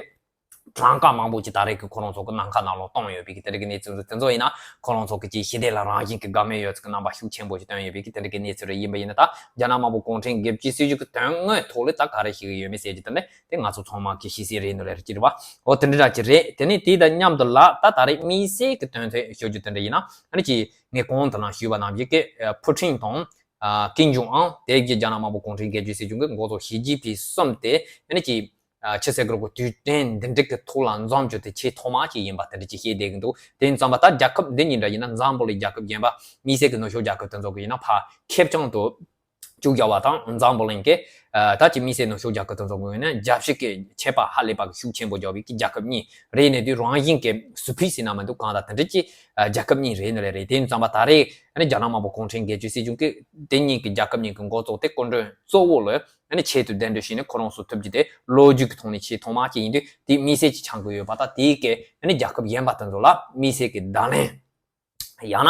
གྲངས་ཀ་མང་པོ་ཅིག་ད་རེས་ཀྱི་ཁོ་རང་ཚོ་གི་ནམ་མཁའ་ནང་ལོགས་གཏོང་ཡོད་པའི་གི་དེ་རིགས་ཀྱི་གནས་ཚུལ་དེ་ཚོ་ཡིན་ན་ཁོ་རང་ཚོ་གི་ཅིག་ཞི་བདེ་ལ་རང་བཞིན་གྱི་དགའ་མོས་ཡོད་ཚུལ་གྱི་རྣམ་པ་ཤུགས་ཆེན་པོ་ཞིག་སྟོན་ཡོད་པའི་གི་དེ་འདྲ་གི་གནས་ཚུལ་རེ་ཡིན་པ་ཡིན་ན། ད་རྒྱ་ནག་དམར་པོ་གུང་ཁྲན་སྒེར་གྱི་སྲིད་གཞུང་གི་དོན་དངོས་ཐོག་ལ་ད་ག་རེ་ཞིག་ཡོད་མེད་ཟེར་གྱི་དེ་འདྲ་དེ་ང་ཚོ་ཚང་མ་གི་ཤེས་གསལ་རེད་ནོ་ལེ་རེད་ཀྱི་རེད་བ། འོ་དེ་འདྲ་འདྲ་ཅིག་རེད། དེ་ནས་དེ་དང་མཉམ་དུ་ལ་ད་ད་རེས་དམིགས་བསལ་གྱི་དོན་དེ་ཞུ་རྒྱུ་དེ་འདྲ་ཡིན་ན་ཨ་ནི་ཅིག་ངས་གོང་དུ་ནང་ཞུས་པ་ནང་བཞིན་གྱི་ཕུ་ཁྲིན་དང་ཀིམ་ཇོང་ཨང་དེ་གི་རྒྱ་ནག་དམར་པོ་གུང་ཁྲན་སྒེར་གཅོད་སྲིད་གཞུང་གི་འགོ་གཙོ་ཞི་ཅིན་ཕིང་གསུམ་དེ་ཨ་ནི་ཅིག་ཨ་ཆི་ཟེར་གི་རེད་གོ་དུས་དྲན་འདི་འདྲ་གི་ཐོག་ལ་འཛོམས་རྒྱུ་དེ་ཆེས་ཐོག་མ་ཅིག་ཡིན་པ་དེ་འདྲ་ཅིག་བཤད་བསྡད་ཀྱི་འདུག་དེ་ཡིན་ཙང་མ་ད་རྒྱལ་ཁབ་འདི་གཉིས་འདྲ་ཡིན་ན་འཛམ་བུ་གླིང་རྒྱལ་ཁབ་གཞན་པ་དམིགས་བསལ་གྱི་ནུབ་ཕྱོགས་རྒྱལ་ཁབ་དེ་ཚོ་གི་ཡིན་ན་ཕར་ཁེར་རྐྱང་དུ་ བཅུག་བཞག་པ་དང་། འཛམ་བུ་གླིང་གི་ད་ཅི་དམིགས་བསལ་ནུབ་ཕྱོགས་རྒྱལ་ཁབ་དེ་ཚོ་གི་ངོས་ནས་རྒྱབ་བཤིག་གི་ཆད་པ་ཧ་ལས་པ་གི་ཤུགས་ཆེན་པོ་རྒྱག་པའི་གི་རྒྱལ་ཁབ་གཉིས་རེད། ནས་དུས་རང་བཞིན་གྱི་སུ་ཕི་ཟེར་ན་མི་འདུག་གང་ལྟར་དེ་འདྲ་ཅིག་རྒྱལ་ཁབ་གཉིས་རེད། ནི་ལས་རེད། དེ་ཡིན་ཙམ་པ་ད་རེས་ཨ་ནི་རྒྱ་ནག་དམར་པོ་གུང་ཁྲན་སྒེར་གཅོད་སྲིད་གཞུང་གི་དེ་གཉིས་ཀྱི་རྒྱལ་ཁབ་གཉིས་ཀྱི་འགོ་གཙོ་དེ་སྐུ་མགྲོན་གཙོ་བོ་ལ་ཨ་ནི་ཆེད་དུ་གདན་འདྲེན་བྱས་ནས་ཁོ་རང་ཚོ་ཐུབ་རྒྱུ་དེ་ལོ་རྒྱུས་ཀྱི་ཐོག་ནས་ཆེས་ཐོག་མ་ཅིག་ཡིན་དུས། དེ་དམིགས་བསལ་གྱི་ཆགས་ཀྱི་ཡོད་པ་དང་། དེའི་གི་ཨ་ནི་རྒྱལ་ཁབ་གཞན་པ་དེ་ཚོ་ལ་དམིགས་བསལ་གྱི་བརྡ་ལན། ཡང་ན་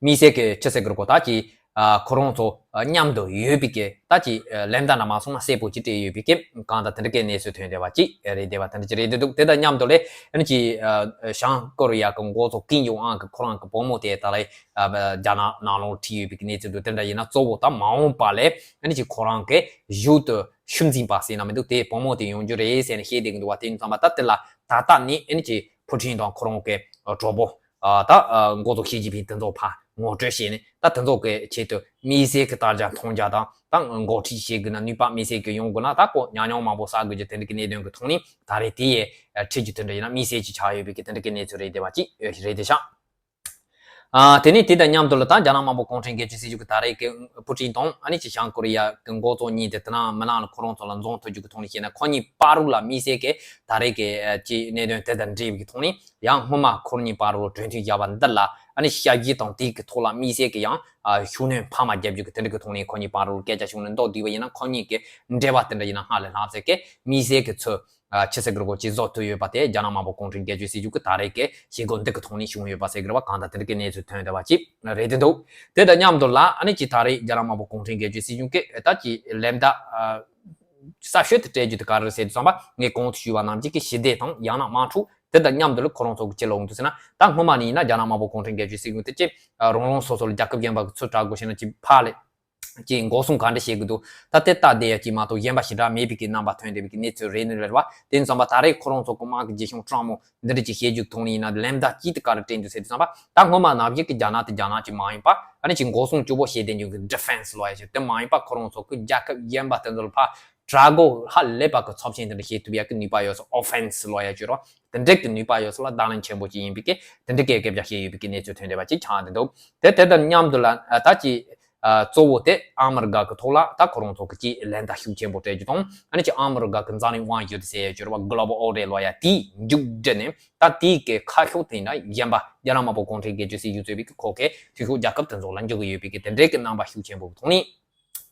དམིགས་བསལ་གྱི་ཆི་ཟེར་གི་རེད་གོ། ད་ཅི་ཨ་ཁོ་རང་ཚོ་ཨ་མཉམ་དུ་ཡོད་པའི་གི་ད་ཅི་ཨ་ལན་བརྡ་འདྲ་མ་སོང་ན་གསལ་པོ་ཅིག་སྤྲད་ཡོད་པའི་གི་གང་ལྟར་དེ་འདྲ་གི་གནས་ཚུལ་ཐོན་བསྡད་པ་ཅིག་རེད། བསྡད་པ་དེ་འདྲ་ཅིག་རེད་བསྡད་འདུག་དེ་དང་མཉམ་དུ་ལས་ཨ་ནི་ཅི་ཨ་བྱང་ཀོ་རི་ཡ་གི་འགོ་གཙོ་ཀིམ་ཇོང་ཨན་གི་ཁོ་རང་གི་བུ་མོ་དེ་ད་ལས་ཨ་རྒྱ་ནག་ནང་ལོགས་ཁྲིད་ཡོད་པའི་གི་གནས་ཚུལ་འདུག་དེ་འདྲ་ཡིན་ན་གཙོ་བོ་ད་མ་འོངས་པ་ལས་ཨ་ནི་ཅི་ཁོ་རང་གི་གཞུག་ཏུ་ཤུལ་འཛིན་པ་ཟེར་ན་མི་འདུག་དེ་བུ་མོ་དེ་ཡོང་རྒྱུ་རེད་ཟེར་ནས་བཤད་བསྡད་ཀྱི་འདུག་པ། དེ་ཡིན་ཙམ་པ་ད་དེ་ལ་ད་ལྟ་ནས་ཨ་ནི་ཅི་ཕུ་ཀྲིན་དང་ཁོ་རང་གི་གྲོགས་པོ་ཨ་ད་ཨ་འགོ་གཙོ་ཞི་ཅིན་ཕིང་དེ་ཚོ་ཕར་ངོ་སྤྲོད་བྱས་ནས། ད་དེ་ཚོ་གི་ཆེད་དུ་དམིགས་བསལ་གྱི་དྲ་རྒྱ་མཐོང་རྒྱ་དང་། ད་འགོ་ཁྲིད་བྱེད་དགོས་ན་ནུས་པ་དམིགས་བསལ་གྱི་ཡོང་དགོས་ན། ད་ཁོ་ཉམས་མྱོང་མང་པོ་བསགས་དགོས་ཀྱི་དེ་འདྲ་གི་གནད་དོན་གྱི་ཐོག་ནས་ད་རེས་དེ་ཡི་ཁྲིད་རྒྱུ་དེ་འདྲ་ཡིན་ན་དམིགས་བསལ་གྱི་ཆགས་ཡོད་པའི་གི་དེ་འདྲ་གི་གནས་ཚུལ་རེད་བསྡད་པ་ཅིག་རེད་བསྡད་ཤག་ཨ་དེ་ནས་དེ་དང་མཉམ་དུ་ལ་ད་རྒྱ་ནག་དམར་པོ་གུང་ཁྲན་སྒེར་གཅོད་སྲིད་གཞུང་གི་ད་རེས་ཀྱི་ཕུ་ཀྲིན་དང་ཨ་ནི་ཅི་བྱང་ཀོ་རི་ཡ་གི་འགོ་གཙོ་གཉིས་དེ་དེ་ནང་མི་ནང་ལ་ཁོ་རང་ཚོ་ལ་འཛོམས་ཐུབ་རྒྱུ་གི་ཐོག་ནས་བཤད་ན། ཁོ་གཉིས་བར་དུ་ལ་དམིགས་བསལ་གྱི་ད་རེས་ཀྱི་ཨ་ཅི་གནད་དོན་དེ་དང་འབྲེལ་བའི་གི་ཐོག་ནས། ཡང་སྔོན་མ་ཁོ་གཉིས་བར་དུ་གྲོས་མཐུན་བཞག་པ་འདི་ལ་ཨ་ནི་ཞབས་ཕྱི་དང་དེའི་གི་ཐོག་ལ་དམིགས་བསལ་གྱི་ཡང་ཨ་ཤུགས་སྣོན་འཕར་མ་རྒྱབ་རྒྱུ་གི་དེ་འདྲ་གི་ཐོག་ནས་ཁོ་གཉིས་བར་དུ་སྐད་ཆ་བྱུང་ནས་མདོར་བསྡུས་པ་ཡིན་ན། ཁོ་གཉིས་ཀྱི་འབྲེལ་བ་དེ་འདྲ་ཡིན་ན་སྔར་ལས་ལྷག་ཚད་ཀྱི་དམིགས་བསལ་གྱི་ཚུལ་ཨ་ཆི་ཟེར་གི་རེད་གོ་ཅིག་བཟོ་ཐུབ་ཡོད་པ་དེ་རྒྱ་ནག་དམར་པོ་གུང་ཁྲན་སྒེར་གཅོད་སྲིད་གཞུང་གི་ད་རེས་ཀྱི་བྱེད་སྒོ་འདི་གི་ཐོག་ནས་བྱུང་ཡོད་པ་ཟེར་གི་རེད་བ། གང་ལྟར་དེ་འདྲ་གི་གནས་ཚུལ་ཐོན་བསྡད་པ་ཅིག་རེད་བསྡད་འདུག་དེ་དང་མཉམ་དུ་ལ་ཨ་ནི་ཅི་ད་རེས་རྒྱ་ནག་དམར་པོ་གུང་ཁྲན་སྒེར་གཅོད་སྲིད་གཞུང་གི་ད་ཅི་ལན་བརྡ་ཨ་གསར་ཤོས་དེ་སྤྲད་རྒྱུ་དེ་ག་རེ་རེད་ཟེར་དུས་ཙམ་པ། ངས་གོང་དུ་ཞུས་པ་ནང་བཞིན་གྱི་ཞི་བདེ་དང་ཡང་ན་དམག་འཁྲུག་དེ་དང་མཉམ་དུ་ལ་ཁོ་རང་ཚོ་གི་ཅི་ལ་འོང་འདུག་ཟེར་ན། ད་སྔོན་མ་ནས་ཡིན་ན་རྒྱ་ནག་དམར་པོ་གུང་ཁྲན་སྒེར་གཅོད་སྲིད་གཞུང་དེ་ཅི་རང་རང་སོ་སོ་ལ་རྒྱལ་ཁབ་གཞན་པ་གི་ཚུར་དྲག་དགོས་བྱས་ན་ཅི་ཕར་ལས་ཅི་འགོག་སྲུང་ག་འདྲ་བྱེད་དགོས་འདུག་ད་དེ་ལྟ་བསྡད་ཡ་ཅིག་མ་གཏོགས་གཞན་པ་ཞེ་དྲག་མེད་པའི་གི་རྣམ་པ་ཐོན་བསྡད་པའི་གི་གནས་ཚུལ་རེད་ནི་རེད་བ། དེ་ཡིན་ཙམ་པ་ད་རེས་ཁོ་རང་ཚོ་གི་དམག་གི་རྒྱལ་གཞུང་ཀྲང་མོ་འདི་འདྲ་ཅིག་བྱེད་རྒྱུ་གི་ཐོག་ནས་ཡིན་ན་ལན་བརྡ་ཅིག་དེ་ག་རེ་སྤྲད་འདུག་ཟེར་དུས་ཙམ་པ། ད་སྔོན་མ་ནང་བཞིན་གྱི་རྒྱ་ནག་དེ་རྒྱ་ནག་ཅིག་མ་ཡིན་པ། ཨ་ནི་ཅིག་འགོག་སྲུང་སྐྱོ་པོ་བྱེད་བསྡད་རྒྱུ་གི་ཌི་ཕེན་སི་ལབ་ཡ་ཅིག་དེ་མ་ཡིན་པ། ཁོ་རང་ཚོ་གི་རྒྱལ་ཁབ་གཞན་པ་དེ་ཚོ་ལ་ཕར་དྲག་དགོས་ཧ་ལས་པ་གི་ཚབས་ཆེན་དེ་འདྲ་བྱེད་ཐུབ་ཡ་གི་ནུས་པ་ཡོད་ས། ཨོ་ཕེན་སི་ལབ་ཡ་ཅིག་རོ། དེ་འདྲ་གི་ནུས་པ་ཡོད་ས་ལ་བརྡ་ལན་ཆེན་པོ་ཅིག་ཡིན་པའི་གི་དེ་འདྲ་གི་སྐད་ཆ་བཤད་ཡོད་པའི་གི་གནས་ཚུལ་ཐོན་བསྡད་པ་ཅིག་ཆགས་བསྡད་འདུག་དེ་དེ་དང་མཉམ་དུ་ལ་ཨ་ད་ཅི་ཨ་གཙོ་བོ་དེ་ཨ་མི་རི་ཀ་གི་ཐོག་ལ་ད་ཁོ་རང་ཚོ་གི་ཅི་ལན་བརྡ་ཤུགས་ཆེན་པོ་སྤྲད་རྒྱུ་དང་། ཨ་ནི་ཅི་ཨ་མི་རི་ཀ་གི་འཛམ་གླིང་དབང་བསྒྱུར་ཟེར་ཡ་ཅིག་རོ། གྷི་ལོ་བལ་ཨོར་ཌར་ལབ་ཡ་དེ་མཇུག་བསྒྲིལ་ནས། ད་དེའི་གི་ཁ་ཕྱོགས་དེ་ཡིན་ན་གཞན་པ་རྒྱ་ནག་དམར་པོ་གུང་ཁྲན་སྒེར་གཅོད་སྲིད་གཞུང་གཙོས་པའི་གི་ཁོ་གི་འཐུས་ཤོར་རྒྱལ་ཁབ་དེ་ཚོ་ལ་འཇོག་གི་ཡོད་པའི་གི་དེ་འདྲའི་གི་རྣམ་པ་ཤུགས་ཆེན་པོ་གི་ཐོག་ནས།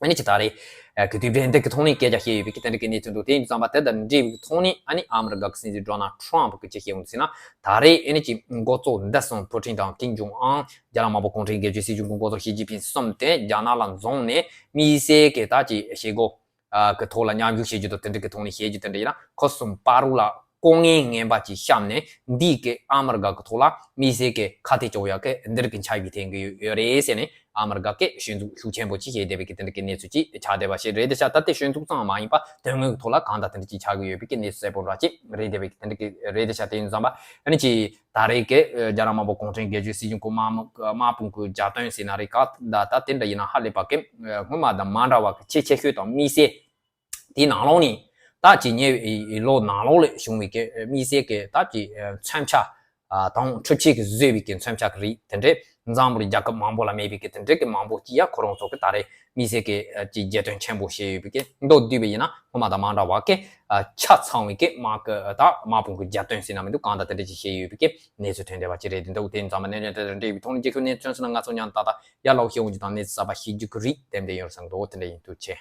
ཨ་ནི་ཅི་ད་རེས་ཨ་གི་དུས་བདེན་དེ་གི་ཐོག་ནས་སྐད་ཆ་བཤད་ཡོད་པའི་གི་དེ་འདྲའི་གི་གནས་ཚུལ་འདུག་དེ་ཡིན་དུས་ཙམ་པ་དེ་དང་འབྲེལ་བའི་གི་ཐོག་ནས་ཨ་ནི་ཨ་མི་རི་ཀ་གི་སྲིད་འཛིན་ཌོ་ནལ་ཊམ་གི་ཅི་བཤད་འོང་ཟེར་ན། ད་རེས་ཨ་ནི་ཅི་འགོ་གཙོ་འདི་གསུམ་ཕུ་ཀྲིན་དང་ཀིམ་ཇོང་ཨན། རྒྱ་ནག་དམར་པོ་གུང་ཁྲན་སྒེར་གཅོད་སྲིད་གཞུང་གི་འགོ་གཙོ་ཞི་ཅིན་ཕིང་གསུམ་དེ་རྒྱ་ནག་ལ་འཛོམས་ནས་དམིགས་བསལ་གི་ད་ཅི་བྱེད་སྒོ་ཨ་གི་ཐོག་ལ་མཉམ་ཞུགས་བྱེད་རྒྱུ་དང་། དེ་འདྲ་གི་ཐོག་ནས་བྱེད་རྒྱུ་དེ་འདྲ་ཡིན་ན། ཁོ་གསུམ་བར་དུ་ལ་ལྐོག་རྔན་ངན་པ་ཅིག་བཤམས་ནས་འདིའི་གི་ཨ་མི་རི་ཀ་གི་ཐོག་ལ་དམིགས་བསལ་གི་ཁ་གཏད་གཅོག་ཡག་གི་འདི་རིགས་ཀྱི་འཆར་གཞི་འཐེན་གི་ཡོད་རེད་ཟེར་ནས་ཨ་མི་རི་ཀ་གི་སྐྱོན་འཛུགས་ཤུགས་ཆེན་པོ་ཅིག་བྱས་བསྡད་པའི་གི་དེ་འདྲ་གི་གནས་ཚུལ་ཅིག་ཆགས་བསྡད་པ་ཞིག་རེད་དེ་ཤག་ད་དེ་སྐྱོན་འཛུགས་ཙམ་མ་ཡིན་པ་དོན་དངོས་ཀྱི་ཐོག་ལ་གང་ལྟར་དེ་འདྲ་ཅིག་ཆགས་གི་ཡོད་པའི་གི་གནས་ཚུལ་གསལ་པོ་འདྲ་ཅིག་རེད་བསྡད་པའི་གི་དེ་འདྲ་གི་རེད་དེ་ཤག་དེ་ཡིན་ཙམ་པ་ཨ་ནི་ཅི་ད་རེས་ཀྱི་རྒྱ་ནག་དམར་པོ་གུང་ཁྲན་སྒེར་གཅོད་སྲིད་གཞུང་གི་དམག་དམག་དཔུང་གི་རྒྱབ་རྟེན་ཟེར་ན་རེད་ག་ད་ད་དེ་འདྲ་ཡིན་ན་ཧ་ལས་པ་གི་སྔོན་མ་དང་མ་འདྲ་བ་གི་ཆེས་ཆེ་ཤོས་དང་དམིགས་བསལ་དེའི་ནང་ལོགས་ནས་ད་ཅི་ཉེ་བའི་ལོ་ནང་ལོགས་ལ་བྱུང་བའི་གི་དམིགས་བསལ་གི་ད་ཅི་མཚོན་ཆ་དང་འཕྲུལ་ཆས་ཀྱིས་བཟོས་པའི་གི་མཚོན་ཆ་གི་རིགས་དེ་འདྲས་འཛམ་བུ་གླིང་རྒྱལ་ཁབ་མང་པོ་ལ་མེད་པའི་གི་དེ་འདྲས་གི་མང་པོ་ཅིག་ཡ་ཁོ་རང་ཚོ་གི་ད་རེས་དམིགས་བསལ་གི་ཅི་རྒྱབ་རྟེན་ཆེན་པོ་བྱས་ཡོད་པའི་གི་མདོར་བསྡུས་པ་ཡིན་ན་སྔོན་མ་དང་མ་འདྲ་བ་གི་ཆ་ཚང་བའི་གི་དམག་གི་ད་དམག་དཔུང་གི་རྒྱབ་རྟེན་ཟེར་ན་མི་འདུག་གང་ལྟར་དེ་འདྲ་ཅིག་བྱས་ཡོད་པའི་གི་གནས་ཚུལ་ཐོན་བསྡད་པ་ཅིག་རེད་འདུག་དེ་ཡིན་ཙང་མ་གནད་དོན་དེ་དང་འབྲེལ་བའི་ཐོག་ནས་རྒྱལ་ཁབ་གནས་ཚུལ་སོང་ན་ང་ཚོ་མཉམ་དུ་ད་ལྟ་ཡར་ལོག་ཤེས་འོང་རྒྱུ་དང་གནས་ཚུལ་གསར་པ་ཤེས་རྒྱུ་གི་རིགས་ཏན་ཏན་ཡོད་བསམ་འདུག་དེ་འདྲ་ཡིན་དུས་ཆེ།